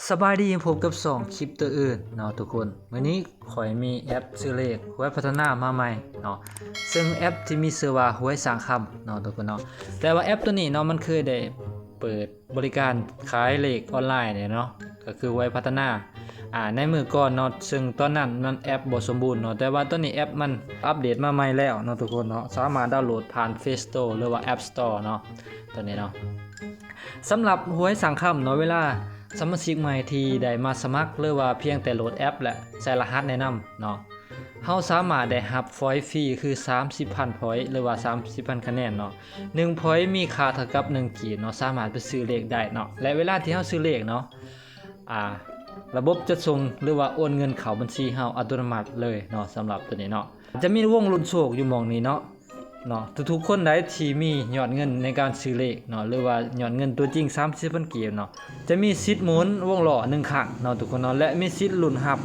ສະບາຍດີ ພົບກັບຊ່ອງຄລິບໂຕອື່ນເນາະທຸກຄົນ. ມື້ນີ້ຂ້ອຍມີແອັບຊື້ເລກຫວຍພັດທະນາມາໃໝ່ເນາະ, ເຊິ່ງແອັບທີ່ມີຊື່ວ່າຫວຍສ້າງຄຳເນາະທຸກຄົນເນາະ. ແຕ່ວ່າແອັບໂຕນີ້ເນາະ ມັນເຄີຍໄດ້ເປີດບໍລິການຂາຍເລກອອນລາຍນີ້ເນາະ, ກໍຄືຫວຍພັດທະນາ ອ່າ ໃນມື້ກ່ອນເນາະ, ເຊິ່ງຕອນນັ້ນມັນແອັບບໍ່ສົມບູນເນາະ, ແຕ່ວ່າຕອນນີ້ແອັບມັນອັບເດດມາໃໝ່ແລ້ວເນາະທຸກຄົນເນາະ, ສາມາດດາວໂຫຼດຜ່ານ Play Store ຫຼືວ່າ App Store ເນາະ ໂຕນີ້ເນາະ. ສຳລັບຫວຍສ້າງຄຳເນາະ, ເວລາສະມາຊິກໃໝ່ທີ່ໄດ້ມາສະໝັກ ຫຼືວ່າພຽງແຕ່ໂຫຼດແອັບ ແລະ ໃສ່ລະຫັດແນະນຳເນາະ, ເຮົາສາມາດໄດ້ຮັບພອຍຟຣີຄືສາມສິບພັນພອຍ ຫຼືວ່າສາມສິບພັນຄະແນນເນາະ. ໜຶ່ງພອຍມີຄ່າເທົ່າກັບໜຶ່ງກີບເນາະ, ສາມາດໄປຊື້ເລກໄດ້ເນາະ. ແລະ ເວລາທີ່ເຮົາຊື້ເລກເນາະ ອ່າ ລະບົບຈະສົ່ງ ຫຼືວ່າໂອນເງິນເຂົ້າບັນຊີເຮົາອັດຕະໂນມັດເລີຍເນາະ. ສຳລັບໂຕນີ້ເນາະ ຈະມີວົງລຸ້ນໂຊກຢູ່ໝ່ອງນີ້ເນາະ ເນາະ, ທຸກໆຄົນໃດທີ່ມີຍອດເງິນໃນການຊື້ເລກເນາະ ຫຼືວ່າຍອດເງິນຕົວຈິງສາມສິບພັນກີບເນາະ ຈະມີສິດໝູນວົງລໍ້ໜຶ່ງຄັ້ງເນາະທຸກຄົນເນາະ, ແລະ ມີສິດລຸ້ນຮັບ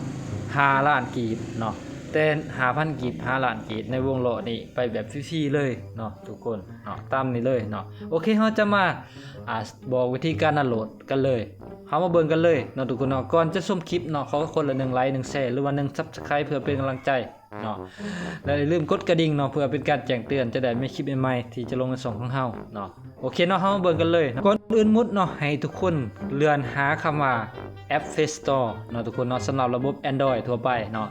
ຫ້າລ້ານກີບເນາະ, ແຕ່ຫ້າພັນກີບ ຫ້າລ້ານກີບໃນວົງລໍ້ນີ້ໄປແບບຟຣີໆເລີຍເນາະທຸກຄົນເນາະ, ຕາມນີ້ເລີຍເນາະ. ໂອເຄ ເຮົາຈະມາ ອ່າ ບອກວິທີການດາວໂຫຼດກັນເລີຍ, ເຮົາມາເບິ່ງກັນເລີຍເນາະທຸກຄົນເນາະ. ກ່ອນຈະຊົມຄລິບເນາະ ຂໍຄົນລະໜຶ່ງໄລ ໜຶ່ງແຊ ຫຼືວ່າໜຶ່ງ Subscribe ເພື່ອເປັນກຳລັງໃຈ ເນາະ ແລະ ຢ່າລືມກົດກະດິ່ງເນາະ ເພື່ອເປັນການແຈ້ງເຕືອນ ຈະໄດ້ມີຄລິບໃໝ່ໆທີ່ຈະລົງໃນຊ່ອງຂອງເຮົາເນາະ. ໂອເຄເນາະ ເຮົາມາເບິ່ງກັນເລີຍເນາະ. ກ່ອນອື່ນໝົດເນາະ ໃຫ້ທຸກຄົນເລື່ອນຫາຄຳວ່າແອັບ Play Store ເນາະທຸກຄົນເນາະ, ສຳລັບລະບົບ Android ທົ່ວໄປເນາະ.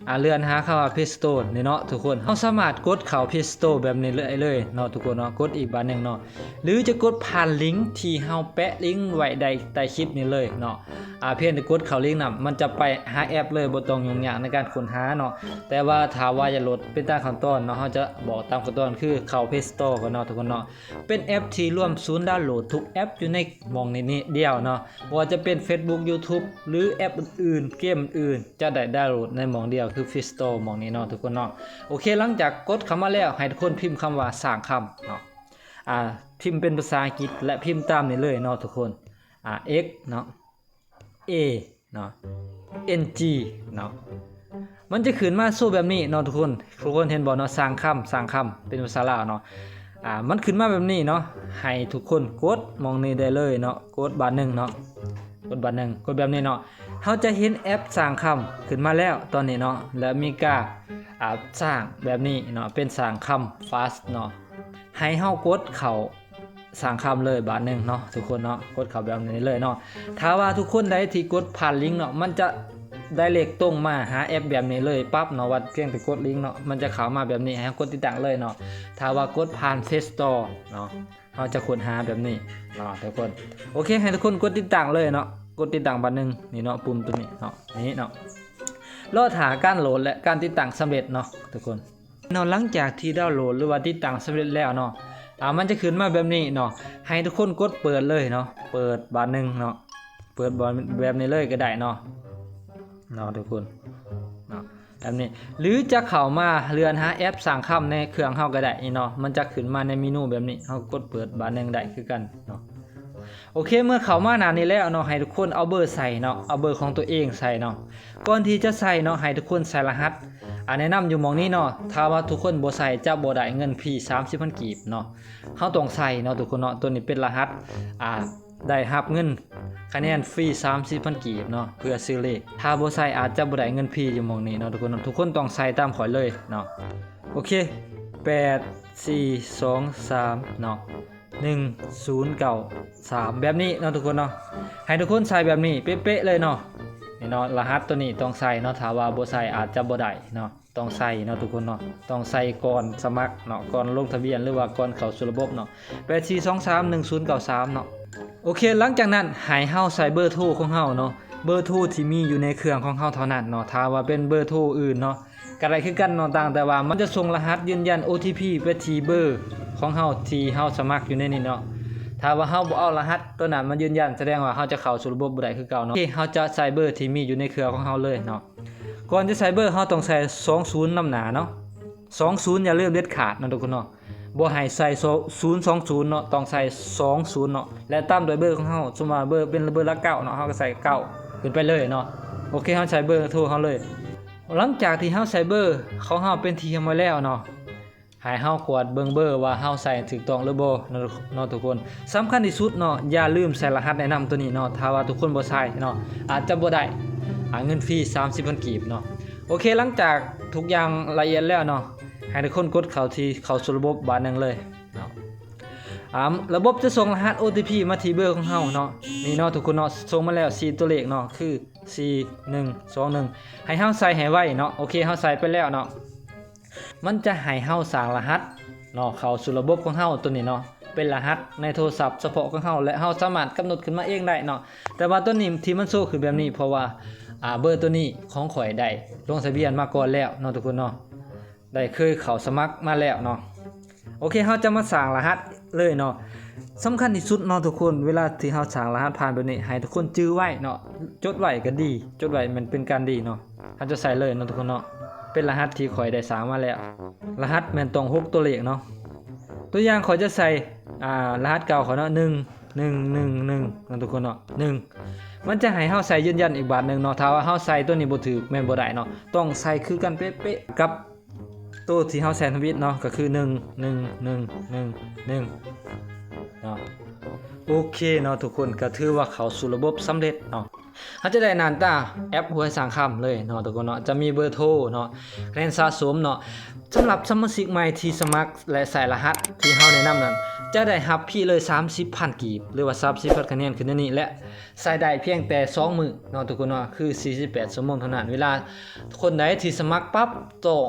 ອ່າ ເລື່ອນຫາຄຳວ່າ Play Store ນີ້ເນາະທຸກຄົນ, ເຮົາສາມາດກົດເຂົ້າ Play Store ແບບນີ້ເລີຍເລີຍເນາະທຸກຄົນເນາະ. ກົດອີກບາດໜຶ່ງເນາະ ຫຼືຈະກົດຜ່ານລິງທີ່ເຮົາແປະລິງໄວ້ໃນໃຕ້ຄລິບນີ້ເລີຍເນາະ. ອ່າ ພຽງແຕ່ກົດເຂົ້າລິງນັ້ນ ມັນຈະໄປຫາແອັບເລີຍ ບໍ່ຕ້ອງຫຍຸ້ງຍາກໃນການຄົ້ນຫາເນາະ. ແຕ່ວ່າຖ້າວ່າຢາກໂຫຼດເປັນຕາມຂັ້ນຕອນເນາະ ເຮົາຈະບອກຕາມຂັ້ນຕອນ ຄືເຂົ້າ Play Store ກ່ອນເນາະທຸກຄົນເນາະ. ເປັນແອັບທີ່ລວມສູນດາວໂຫຼດທຸກແອັບຢູ່ໃນໝ່ອງນີ້ໆດຽວເນາະ, ບໍ່ວ່າຈະເປັນ Facebook YouTube ຫຼືແອັບອື່ນໆ ເກມອື່ນໆ ຈະໄດ້ດາວໂຫຼດໃນໝ່ອງດຽວ ຄື Play Store ໝ່ອງນີ້ເນາະທຸກຄົນເນາະ. ໂອເຄ ຫຼັງຈາກກົດເຂົ້າມາແລ້ວ ໃຫ້ທຸກຄົນພິມຄຳວ່າສ້າງຄຳເນາະ, ອ່າ ພິມເປັນພາສາອັງກິດ ແລະ ພິມຕາມນີ້ເລີຍເນາະທຸກຄົນ, ອ່າ X ເນາະ A ເນາະ N G ເນາະ. ມັນຈະຂຶ້ນມາໂຊແບບນີ້ເນາະທຸກຄົນ. ທຸກຄົນເຫັນບໍ່ເນາະ ສ້າງຄຳ ສ້າງຄຳ ເປັນພາສາລາວເນາະ. ອ່າ ມັນຂຶ້ນມາແບບນີ້ເນາະ, ໃຫ້ທຸກຄົນກົດໝ່ອງນີ້ໄດ້ເລີຍເນາະ, ກົດບາດໜຶ່ງເນາະ, ກົດບາດໜຶ່ງ ກົດແບບນີ້ເນາະ. ເຮົາຈະເຫັນແອັບສ້າງຄຳຂຶ້ນມາແລ້ວຕອນນີ້ເນາະ, ແລະ ມີກາ ອ່າ ສ້າງແບບນີ້ເນາະ ເປັນສ້າງຄຳ Fast ເນາະ. ໃຫ້ເຮົາກົດເຂົ້າສ້າງຄຳເລີຍບາດໜຶ່ງເນາະທຸກຄົນເນາະ, ກົດເຂົ້າແບບນີ້ເລີຍເນາະ. ຖ້າວ່າທຸກຄົນໃດທີ່ກົດຜ່ານລິງເນາະ ມັນຈະ direct ຕົງມາຫາແອັບແບບນີ້ເລີຍປັບເນາະ, ວ່າພຽງແຕ່ກົດລິງເນາະ ມັນຈະເຂົ້າມາແບບນີ້ ໃຫ້ເຮົາກົດຕິດຕັ້ງເລີຍເນາະ. ຖ້າວ່າກົດຜ່ານ Play Store ເນາະ ເຮົາຈະຄົ້ນຫາແບບນີ້ເນາະທຸກຄົນ. ໂອເຄ ໃຫ້ທຸກຄົນກົດຕິດຕັ້ງເລີຍເນາະ, ກົດຕິດຕັ້ງບາດໜຶ່ງນີ້ເນາະ, ປຸ່ມຕົວນີ້ເນາະ, ນີ້ເນາະ. ລໍຖ້າການໂຫຼດ ແລະ ການຕິດຕັ້ງສຳເລັດເນາະທຸກຄົນເນາະ. ຫຼັງຈາກທີ່ດາວໂຫຼດ ຫຼືວ່າຕິດຕັ້ງສຳເລັດແລ້ວເນາະ ອ່າ ມັນຈະຂຶ້ນມາແບບນີ້ເນາະ, ໃຫ້ທຸກຄົນກົດເປີດເລີຍເນາະ, ເປີດບາດໜຶ່ງເນາະ, ເປີດແບບນີ້ເລີຍກໍໄດ້ເນາະ ເນາະທຸກຄົນເນາະ, ແບບນີ້. ຫຼື ຈະເຂົ້າມາເລື່ອນຫາແອັບສ້າງຄຳໃນເຄື່ອງເຮົາກໍໄດ້ນີ້ເນາະ, ມັນຈະຂຶ້ນມາໃນເມນູແບບນີ້, ເຮົາກົດເປີດບາດໜຶ່ງໄດ້ຄືກັນເນາະ. ໂອເຄ ເມື່ອເຂົ້າມາໜ້ານີ້ແລ້ວເນາະ ໃຫ້ທຸກຄົນເອົາເບີໃສ່ເນາະ, ເອົາເບີຂອງຕົວເອງໃສ່ເນາະ. ກ່ອນທີ່ຈະໃສ່ເນາະ ໃຫ້ທຸກຄົນໃສ່ລະຫັດ ອ່າ ແນະນຳຢູ່ໝ່ອງນີ້ເນາະ. ຖ້າວ່າທຸກຄົນບໍ່ໃສ່ຈະບໍ່ໄດ້ເງິນຟຣີສາມສິບພັນກີບເນາະ. ເຮົາຕ້ອງໃສ່ເນາະທຸກຄົນເນາະ, ຕົວນີ້ເປັນລະຫັດ ອ່າ ໄດ້ຮັບເງິນຄະແນນຟຣີສາມສິບພັນກີບເນາະ ເພື່ອຊື້ເລກ. ຖ້າບໍ່ໃສ່ອາດຈະບໍ່ໄດ້ເງິນຟຣີຢູ່ໝ່ອງນີ້ເນາະທຸກຄົນເນາະ. ທຸກຄົນຕ້ອງໃສ່ຕາມຂ້ອຍເລີຍເນາະ. ໂອເຄ ແປດ ສີ່ ສອງ ສາມ ເນາະ ໜຶ່ງ ສູນ ເກົ້າ ສາມ ແບບນີ້ເນາະທຸກຄົນເນາະ. ໃຫ້ທຸກຄົນໃສ່ແບບນີ້ເປະໆເລີຍເນາະ. ນີ້ເນາະ ລະຫັດຕົວນີ້ຕ້ອງໃສ່ເນາະ, ຖ້າວ່າບໍ່ໃສ່ອາດຈະບໍ່ໄດ້ເນາະ. ຕ້ອງໃສ່ເນາະທຸກຄົນເນາະ, ຕ້ອງໃສ່ກ່ອນສະໝັກເນາະ, ກ່ອນລົງທະບຽນ ຫຼືວ່າກ່ອນເຂົ້າສູ່ລະບົບເນາະ, ແປດ ສີ່ ສອງ ສາມ ໜຶ່ງ ສູນ ເກົ້າ ສາມ ເນາະ. ໂອເຄ ຫຼັງຈາກນັ້ນໃຫ້ເຮົາໃສ່ເບີໂທຂອງເຮົາເນາະ, ເບີໂທທີ່ມີຢູ່ໃນເຄື່ອງຂອງເຮົາເທົ່ານັ້ນເນາະ. ຖ້າວ່າເປັນເບີໂທອື່ນເນາະ ກໍໄດ້ຄືກັນເນາະ, ຕ່າງແຕ່ວ່າມັນຈະສົ່ງລະຫັດຢືນຢັນ ໂອທີພີ ໄປທີ່ເບີຂອງເຮົາທີ່ເຮົາສະໝັກຢູ່ໃນນີ້ເນາະ. ຖ້າວ່າເຮົາບໍ່ເອົາລະຫັດຕົວນັ້ນມາຢືນຢັນ ສະແດງວ່າເຮົາຈະເຂົ້າສູ່ລະບົບບໍ່ໄດ້ຄືເກົ່າເນາະ. ໂອເຄ ເຮົາຈະໃສ່ເບີທີ່ມີຢູ່ໃນເຄື່ອງຂອງເຮົາເລີຍເນາະ. ກ່ອນຈະໃສ່ເບີ ເຮົາຕ້ອງໃສ່ສອງສູນນຳໜ້າເນາະ, ສອງສູນຢ່າລືມເດັດຂາດເນາະທຸກຄົນເນາະ. ບໍ່ໃຫ້ໃສ່ສອງ ສູນ ສອງ ສູນເນາະ, ຕ້ອງໃສ່ສອງສູນເນາະ ແລະ ຕາມດ້ວຍເບີຂອງເຮົາ. ສົມມຸດວ່າເບີເປັນເບີຫຼັກເກົ້າເນາະ, ເຮົາກໍໃສ່ເກົ້າຂຶ້ນໄປເລີຍເນາະ. ໂອເຄ ເຮົາໃສ່ເບີໂທເຮົາເລີຍ. ຫຼັງຈາກທີ່ເຮົາໃສ່ເບີຂອງເຮົາເປັນທີ່ຮຽບຮ້ອຍແລ້ວເນາະ, ໃຫ້ເຮົາກວດເບິ່ງເບີວ່າເຮົາໃສ່ຖືກຕ້ອງຫຼືບໍ່ເນາະ ເນາະທຸກຄົນ. ສຳຄັນທີ່ສຸດເນາະ ຢ່າລືມໃສ່ລະຫັດແນະນຳໂຕນີ້ເນາະ, ຖ້າວ່າທຸກຄົນບໍ່ໃສ່ເນາະ ອາດຈະບໍ່ໄດ້ ອາ ເງິນຟຣີສາມສິບພັນກີບເນາະ. ໂອເຄ ຫຼັງຈາກທຸກຢ່າງລະອຽດແລ້ວເນາະ ໃຫ້ທຸກຄົນກົດເຂົ້າທີ່ ເຂົ້າສູ່ລະບົບບາດໜຶ່ງເລີຍເນາະ. ອາ ລະບົບຈະສົ່ງລະຫັດ ໂອທີພີ ມາທີ່ເບີຂອງເຮົາເນາະ. ນີ້ເນາະທຸກຄົນເນາະ ສົ່ງມາແລ້ວສີ່ຕົວເລກເນາະ ຄື ສີ່ ໜຶ່ງ ສອງ ໜຶ່ງ ໃຫ້ເຮົາໃສ່ໃຫ້ໄວເນາະ. ໂອເຄ ເຮົາໃສ່ໄປແລ້ວເນາະ ມັນຈະໃຫ້ເຮົາສ້າງລະຫັດເນາະ ເຂົ້າສູ່ລະບົບຂອງເຮົາໂຕນີ້ເນາະ, ເປັນລະຫັດໃນໂທລະສັບສະເພາະຂອງເຮົາ ແລະ ເຮົາສາມາດກຳນົດຂຶ້ນມາເອງໄດ້ເນາະ. ແຕ່ວ່າໂຕນີ້ທີ່ມັນໂຊຂຶ້ນແບບນີ້ ເພາະວ່າ ອາ ເບີໂຕນີ້ຂອງຂ້ອຍໄດ້ລົງທະບຽນມາກ່ອນແລ້ວເນາະທຸກຄົນເນາະ, ໄດ້ເຄີຍເຂົ້າສະໝັກມາແລ້ວເນາະ. ໂອເຄ ເຮົາຈະມາສ້າງລະຫັດເລີຍເນາະ. ສຳຄັນທີ່ສຸດເນາະທຸກຄົນ ເວລາທີ່ເຮົາສ້າງລະຫັດຜ່ານແບບນີ້ ໃຫ້ທຸກຄົນຈື່ໄວ້ເນາະ, ຈົດໄວ້ກໍດີ, ຈົດໄວ້ແມ່ນເປັນການດີເນາະ. ເຮົາຈະໃສ່ເລີຍເນາະທຸກຄົນເນາະ, ເປັນລະຫັດທີ່ຂ້ອຍໄດ້ສ້າງມາແລ້ວ. ລະຫັດແມ່ນຕ້ອງຫົກຕົວເລກເນາະ. ຕົວຢ່າງຂ້ອຍຈະໃສ່ ອາ ລະຫັດເກົ່າຂ້ອຍເນາະ ໜຶ່ງ ໜຶ່ງ ໜຶ່ງ ໜຶ່ງ ເນາະທຸກຄົນເນາະ ໜຶ່ງ. ມັນຈະໃຫ້ເຮົາໃສ່ຢືນຢັນອີກບາດໜຶ່ງເນາະ. ຖ້າວ່າເຮົາໃສ່ຕົວນີ້ບໍ່ຖືກ ແມ່ນບໍ່ໄດ້ເນາະ, ຕ້ອງໃສ່ຄືກັນເປະໆກັບ ໂຕທີ່ເຮົາແຊນທຳອິດເນາະ ກໍຄື ໜຶ່ງ ໜຶ່ງ ໜຶ່ງ ໜຶ່ງ ໜຶ່ງ ເນາະ. ໂອເຄເນາະທຸກຄົນ ກໍຖືວ່າເຂົ້າສູ່ລະບົບສຳເລັດເນາະ. ເຮົາຈະໄດ້ໜ້າຕາແອັບຫວຍສ້າງຄຳເລີຍເນາະທຸກຄົນເນາະ, ຈະມີເບີໂທເນາະ, ຄະແນນສະສົມເນາະ. ສຳລັບສະມາຊິກໃໝ່ທີ່ສະໝັກ ແລະ ໃສ່ລະຫັດທີ່ເຮົາແນະນຳນັ້ນ ຈະໄດ້ຮັບຟຣີເລີຍສາມສິບພັນກີບ ຫຼືວ່າສາມສິບພັນຄະແນນຂຶ້ນແນວນີ້ ແລະ ໃຊ້ໄດ້ພຽງແຕ່ສອງມື້ເນາະທຸກຄົນເນາະ, ຄືສີ່ສິບແປດຊົ່ວໂມງເທົ່ານັ້ນ. ເວລາຄົນໃດທີ່ສະໝັກປັບ ຕ້ອງ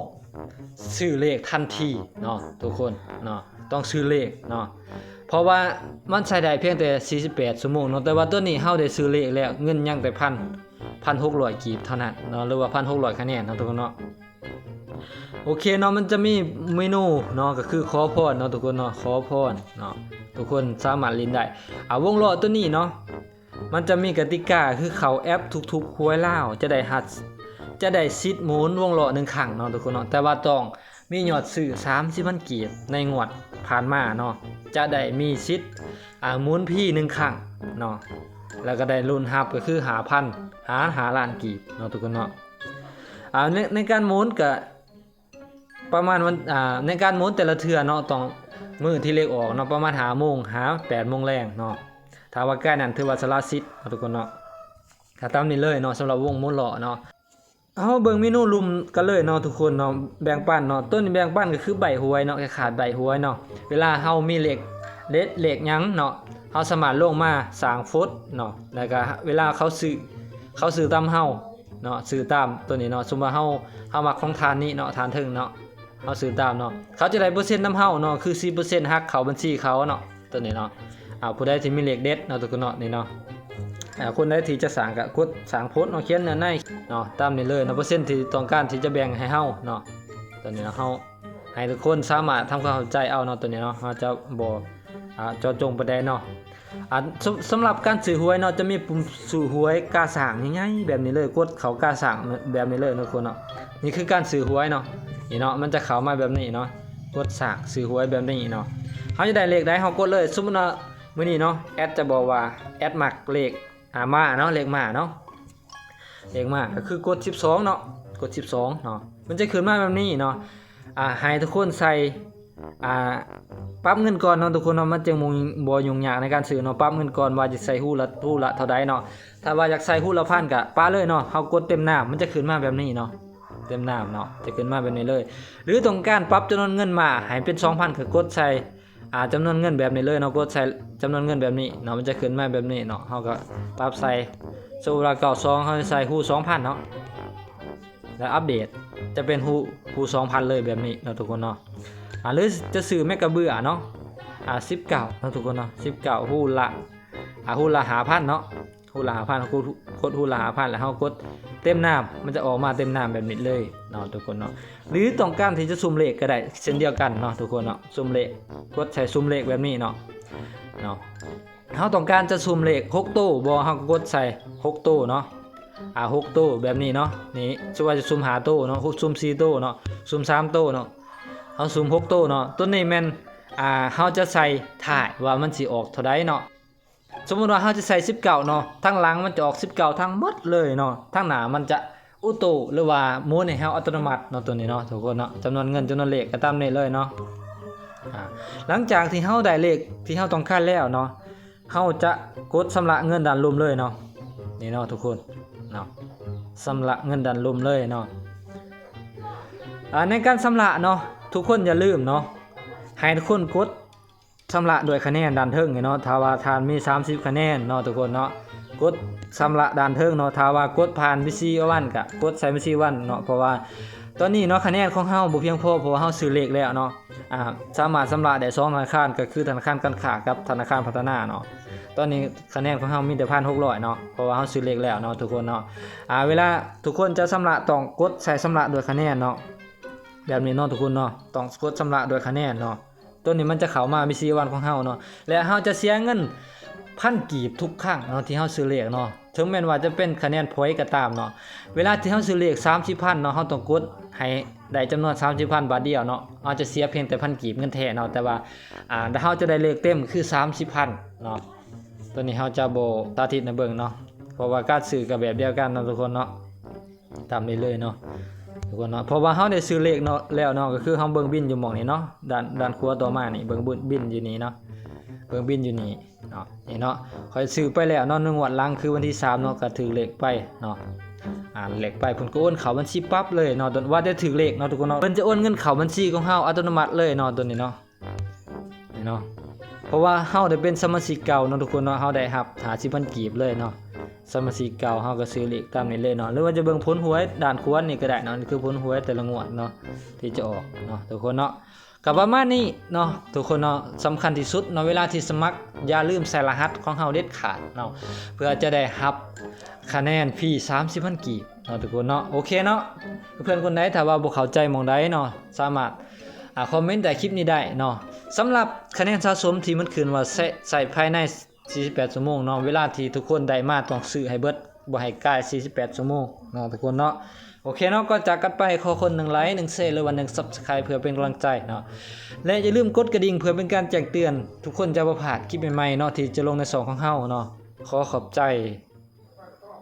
ຊື້ເລກທັນທີເນາະທຸກຄົນເນາະ, ຕ້ອງຊື້ເລກເນາະ, ເພາະວ່າມັນໃຊ້ໄດ້ພຽງແຕ່ສີ່ສິບແປດຊົ່ວໂມງເນາະ. ແຕ່ວ່າຕົວນີ້ເຮົາໄດ້ຊື້ເລກແລ້ວ ເງິນຍັງແຕ່ພັນ ພັນຫົກຮ້ອຍກີບເທົ່ານັ້ນເນາະ ຫຼືວ່າພັນຫົກຮ້ອຍຄະແນນເນາະທຸກຄົນເນາະ. ໂອເຄເນາະ ມັນຈະມີເມນູເນາະ ກໍຄືຂໍພອນເນາະທຸກຄົນເນາະ, ຂໍພອນເນາະ, ທຸກຄົນສາມາດຫຼິ້ນໄດ້. ອາ ວົງລໍ້ຕົວນີ້ເນາະ ມັນຈະມີກະຕິກາ ຄືເຂົ້າແອັບທຸກໆຫວຍລາວ ຈະໄດ້ຮັດ ຈະໄດ້ສິດໝູນວົງລໍ້ໜຶ່ງຄັ້ງເນາະທຸກຄົນເນາະ, ແຕ່ວ່າຕ້ອງມີຍອດຊື້ສາມສິບພັນກີບໃນງວດຜ່ານມາເນາະ, ຈະໄດ້ມີສິດ ອາ ໝູນຟຣີໜຶ່ງຄັ້ງເນາະ, ແລ້ວກໍໄດ້ລຸ້ນຮັບ ກໍຄືຫ້າພັນ ຫາ ຫ້າລ້ານກີບເນາະທຸກຄົນເນາະ. ອາ ໃນ ໃນການໝູນກະ ປະມານວັນ ອາ ໃນການໝູນແຕ່ລະເທື່ອເນາະ ຕ້ອງມື້ທີ່ເລກອອກເນາະ ປະມານຫ້າໂມງຫາແປດໂມງແລງເນາະ, ຖ້າວ່າໃກ້ນັ້ນຖືວ່າສະຫຼະສິດເນາະທຸກຄົນເນາະ. ກໍຕາມນີ້ເລີຍເນາະ ສຳລັບວົງໝູນລໍ້ເນາະ. ເຮົາເບິ່ງເມນູລຸ່ມກັນເລີຍເນາະທຸກຄົນເນາະ, ແບ່ງປັນເນາະ, ຕົວນີ້ແບ່ງປັນກໍຄືໃບຫວຍເນາະ, ຄ້າຍໆໃບຫວຍເນາະ. ເວລາເຮົາມີເລກເດັດເລກຫຍັງເນາະ ເຮົາສາມາດລົງມາສ້າງຟົດເນາະ, ແລ້ວກໍເວລາເຂົາຊື້ ເຂົາຊື້ຕາມເຮົາເນາະ, ຊື້ຕາມຕົວນີ້ເນາະ, ສົມມຸດວ່າເຮົາ ເຮົາມັກຂອງທ່ານນີ້ເນາະ, ທ່ານເທິງເນາະ, ເຮົາຊື້ຕາມເນາະ, ເຂົາຈະໄດ້ເປີເຊັນນຳເຮົາເນາະ, ຄືສິບເປີເຊັນຫັກເຂົ້າບັນຊີເຂົາເນາະ, ຕົວນີ້ເນາະ. ອາ ຜູ້ໃດທີ່ມີເລກເດັດເນາະ ທຸກຄົນເນາະ, ນີ້ເນາະ, ອາ ຄົນໃດທີ່ຈະສ້າງກໍກົດສ້າງໂພສເນາະ, ຂຽນແນວໃນເນາະ, ຕາມນີ້ເລີຍເນາະ, ເປີເຊັນທີ່ຕ້ອງການທີ່ຈະແບ່ງໃຫ້ເຮົາເນາະ, ຕົວນີ້ເນາະ, ເຮົາ ໃຫ້ທຸກຄົນສາມາດທຳຄວາມເຂົ້າໃຈເອົາເນາະ, ຕົວນີ້ເນາະ ເຮົາຈະບໍ່ ອາ ເຈາະຈົງປານໃດເນາະ. ອາ ສຳ ສຳລັບການຊື້ຫວຍເນາະ ຈະມີປຸ່ມຊື້ຫວຍກາຊ່າງໃຫຍ່ໆແບບນີ້ເລີຍ, ກົດເຂົ້າກາຊ່າງແບບນີ້ເລີຍເນາະ ທຸກຄົນເນາະ. ນີ້ຄືການຊື້ຫວຍເນາະ, ນີ້ເນາະ ມັນຈະເຂົ້າມາແບບນີ້ເນາະ, ກົດສ້າງຊື້ຫວຍແບບນີ້ເນາະ. ເຮົາຈະໄດ້ເລກໃດເຮົາກົດເລີຍ, ສົມມຸດວ່າມື້ນີ້ເນາະ ແອັດຈະບອກວ່າແອັດມັກເລກ ອາ ມ້າເນາະ, ເລກມ້າເນາະ, ເລກມ້າກໍຄືກົດສິບສອງເນາະ, ກົດສິບສອງເນາະ, ມັນຈະຂຶ້ນມາແບບນີ້ເນາະ. ອາ ໃຫ້ທຸກຄົນໃສ່ ອາ ປັບເງິນກ່ອນເນາະ ທຸກຄົນເນາະ, ມັນຈຶ່ງບໍ່ ບໍ່ຫຍຸ້ງຍາກໃນການຊື້ເນາະ. ປັບເງິນກ່ອນວ່າຈະໃສ່ຮູ້ລະ ຮູ້ລະເທົ່າໃດເນາະ, ຖ້າວ່າຢາກໃສ່ຮູ້ລະພັນກໍປະເລີຍເນາະ, ເຮົາກົດເຕັມນ້ຳ ມັນຈະຂຶ້ນມາແບບນີ້ເນາະ, ເຕັມນ້ຳເນາະ ຈະຂຶ້ນມາແບບນີ້ເລີຍ. ຫຼືຕ້ອງການປັບຈຳນວນເງິນມາໃຫ້ເປັນສອງພັນ ກໍກົດໃສ່ ອາ ຈຳນວນເງິນແບບນີ້ເລີຍເນາະ, ກົດໃສ່ຈຳນວນເງິນແບບນີ້ເນາະ, ມັນຈະຂຶ້ນມາແບບນີ້ເນາະ. ເຮົາກໍປັບໃສ່ ສົມມຸດວ່າເກົ້າສອງ ເຮົາໃສ່ຮູ້ສອງພັນເນາະ, ແລ້ວອັບເດດຈະເປັນຮູ້ ຮູ້ສອງພັນເລີຍແບບນີ້ເນາະ ທຸກຄົນເນາະ. ອາ ຫຼືຈະຊື້ແມັກກະເບືອເນາະ, ອາ ສິບເກົ້າເນາະ ທຸກຄົນເນາະ, ສິບເກົ້າ ຮູ້ລະ ອາ ຮູ້ລະຫ້າພັນເນາະ, ຮູ້ລະຫ້າພັນ ກົດ ກົດຮູ້ລະຫ້າພັນ ແລ້ວເຮົາກົດເຕັມນ້ຳ ມັນຈະອອກມາເຕັມນ້ຳແບບນີ້ເລີຍເນາະ ທຸກຄົນເນາະ. ຫຼືຕ້ອງການທີ່ຈະສຸ່ມເລກກໍໄດ້ເຊັ່ນດຽວກັນເນາະ ທຸກຄົນເນາະ, ສຸ່ມເລກ ກົດໃສ່ສຸ່ມເລກແບບນີ້ເນາະ ເນາະ. ເຮົາຕ້ອງການຈະສຸ່ມເລກຫົກໂຕບໍ ເຮົາກໍກົດໃສ່ຫົກໂຕເນາະ, ອາ ຫົກໂຕແບບນີ້ເນາະ. ນີ້ສົມມຸດວ່າຈະສຸ່ມຫ້າໂຕເນາະ, ສຸ່ມສີ່ໂຕເນາະ, ສຸ່ມສາມໂຕເນາະ, ເຮົາສຸ່ມຫົກໂຕເນາະ. ຕົວນີ້ແມ່ນ ອາ ເຮົາຈະໃສ່ທ້າຍວ່າມັນຊິອອກເທົ່າໃດເນາະ. ສົມມຸດວ່າເຮົາຈະໃສ່ສິບເກົ້າເນາະ, ທາງຫຼັງມັນຈະອອກສິບເກົ້າທັງໝົດເລີຍເນາະ, ທາງໜ້າມັນຈະ ອອໂຕ້ ຫຼືວ່າໝູນໃຫ້ເຮົາອັດຕະໂນມັດເນາະ ໂຕນີ້ເນາະທຸກຄົນເນາະ. ຈຳນວນເງິນ ຈຳນວນເລກກໍຕາມນີ້ເລີຍເນາະ. ອາ ຫຼັງຈາກທີ່ເຮົາໄດ້ເລກທີ່ເຮົາຕ້ອງການແລ້ວເນາະ ເຮົາຈະກົດຊຳລະເງິນດ້ານລຸ່ມເລີຍເນາະ. ນີ້ເນາະທຸກຄົນເນາະ ຊຳລະເງິນດ້ານລຸ່ມເລີຍເນາະ. ອາ ໃນການຊຳລະເນາະ ທຸກຄົນຢ່າລືມເນາະ ໃຫ້ທຸກຄົນກົດຊຳລະດ້ວຍຄະແນນດ້ານເທິງນີ້ເນາະ. ຖ້າວ່າທ່ານມີສາມສິບຄະແນນເນາະທຸກຄົນເນາະ ກົດຊຳລະດ້ານເທິງເນາະ. ຖ້າວ່າກົດຜ່ານ BC One ກະກົດໃສ່ BC One ເນາະ ເພາະວ່າຕອນນີ້ເນາະ ຄະແນນຂອງເຮົາບໍ່ພຽງພໍ ເພາະວ່າເຮົາຊື້ເລກແລ້ວເນາະ. ອາ ສາມາດຊຳລະໄດ້ສອງທະນາຄານ ກໍຄືທະນາຄານການຄ້າກັບທະນາຄານພັດທະນາເນາະ. ຕອນນີ້ຄະແນນຂອງເຮົາມີແຕ່ພັນຫົກຮ້ອຍເນາະ ເພາະວ່າເຮົາຊື້ເລກແລ້ວເນາະທຸກຄົນເນາະ. ອາ ເວລາທຸກຄົນຈະຊຳລະ ຕ້ອງກົດໃສ່ຊຳລະດ້ວຍຄະແນນເນາະ ແບບນີ້ເນາະທຸກຄົນເນາະ ຕ້ອງກົດຊຳລະດ້ວຍຄະແນນເນາະ. ໂຕນີ້ມັນຈະເຂົ້າມາ BC One ຂອງເຮົາເນາະ ແລະ ເຮົາຈະເສຍເງິນພັນກີບທຸກຄັ້ງເນາະ ທີ່ເຮົາຊື້ເລກເນາະ ເຖິງແມ່ນວ່າຈະເປັນຄະແນນພອຍກໍຕາມເນາະ. ເວລາທີ່ເຮົາຊື້ເລກສາມສິບພັນເນາະ ເຮົາຕ້ອງກົດໃຫ້ໄດ້ຈຳນວນສາມສິບພັນບາດດຽວເນາະ ເຮົາຈະເສຍພຽງແຕ່ພັນກີບເງິນແທ້ເນາະ. ແຕ່ວ່າ ອາ ຖ້າເຮົາຈະໄດ້ເລກເຕັມຄືສາມສິບພັນເນາະ. ໂຕນີ້ເຮົາຈະບໍ່ສາທິດໃຫ້ເບິ່ງເນາະ ເພາະວ່າການຊື້ກໍແບບດຽວກັນເນາະທຸກຄົນເນາະ. ຕາມນີ້ເລີຍເນາະທຸກຄົນເນາະ ເພາະວ່າເຮົາໄດ້ຊື້ເລກເນາະ ແລ້ວເນາະ ກໍຄືເຮົາເບິ່ງບິນຢູ່ໝ່ອງນີ້ເນາະ ດ້ານ ດ້ານຂວາຕໍ່ມານີ້ ເບິ່ງບິນຢູ່ນີ້ເນາະ ເບິ່ງບິນຢູ່ນີ້ເນາະ. ນີ້ເນາະ ຂ້ອຍຊື້ໄປແລ້ວເນາະ ໃນງວດຫຼັງຄືວັນທີສາມເນາະ ກໍຖືກເລກໄປເນາະ. ອາ ເລກໄປ ເພິ່ນກໍໂອນເຂົ້າບັນຊີປັບເລີຍເນາະ ວ່າແຕ່ຖືກເລກເນາະທຸກຄົນເນາະ ເພິ່ນຈະໂອນເງິນເຂົ້າບັນຊີຂອງເຮົາອັດຕະໂນມັດເລີຍເນາະ ໂຕນີ້ເນາະ. ນີ້ເນາະ ເພາະວ່າເຮົາໄດ້ເປັນສະມາຊິກເກົ່າເນາະທຸກຄົນເນາະ ເຮົາໄດ້ຮັບຫ້າສິບພັນກີບເລີຍເນາະ. ສະມາຊິກເກົ່າເຮົາກໍຊື້ເລກຕາມນີ້ເລີຍເນາະ ຫຼືວ່າຈະເບິ່ງຜົນຫວຍດ້ານຂວານີ້ກໍໄດ້ເນາະ. ນີ້ຄືຜົນຫວຍແຕ່ລະງວດເນາະ ທີ່ຈະອອກເນາະທຸກຄົນເນາະ. ກໍປະມານນີ້ເນາະທຸກຄົນເນາະ. ສຳຄັນທີ່ສຸດເນາະ ເວລາທີ່ສະໝັກ ຢ່າລືມໃສ່ລະຫັດຂອງເຮົາເດັດຂາດເນາະ ເພື່ອຈະໄດ້ຮັບຄະແນນຟຣີສາມສິບພັນກີບເນາະທຸກຄົນເນາະ. ໂອເຄເນາະ ເພື່ອນຄົນໃດຖ້າວ່າບໍ່ເຂົ້າໃຈໝ່ອງໃດເນາະ ສາມາດ ອາ ຄອມເມັນໃຕ້ຄລິບນີ້ໄດ້ເນາະ. ສຳລັບຄະແນນສະສົມທີ່ມັນຂຶ້ນວ່າໃຊ້ ໃຊ້ພາຍໃນສີ່ສິບແປດຊົ່ວໂມງເນາະ ເວລາທີ່ທຸກຄົນໄດ້ມາຕ້ອງຊື້ໃຫ້ເບິດ ບໍ່ໃຫ້ກາຍສີ່ສິບແປດຊົ່ວໂມງເນາະທຸກຄົນເນາະ. ໂອເຄເນາະ ກ່ອນຈາກກັນໄປ ຂໍຄົນໜຶ່ງໄລ ໜຶ່ງແຊ ຫຼືວ່າໜຶ່ງ Subscribe ເພື່ອເປັນກຳລັງໃຈເນາະ ແລະ ຢ່າລືມກົດກະດິ່ງເພື່ອເປັນການແຈ້ງເຕືອນ ທຸກຄົນຈະບໍ່ພາດຄລິບໃໝ່ໆເນາະ ທີ່ຈະລົງໃນຊ່ອງຂອງເຮົາເນາະ. ຂໍຂອບໃຈ.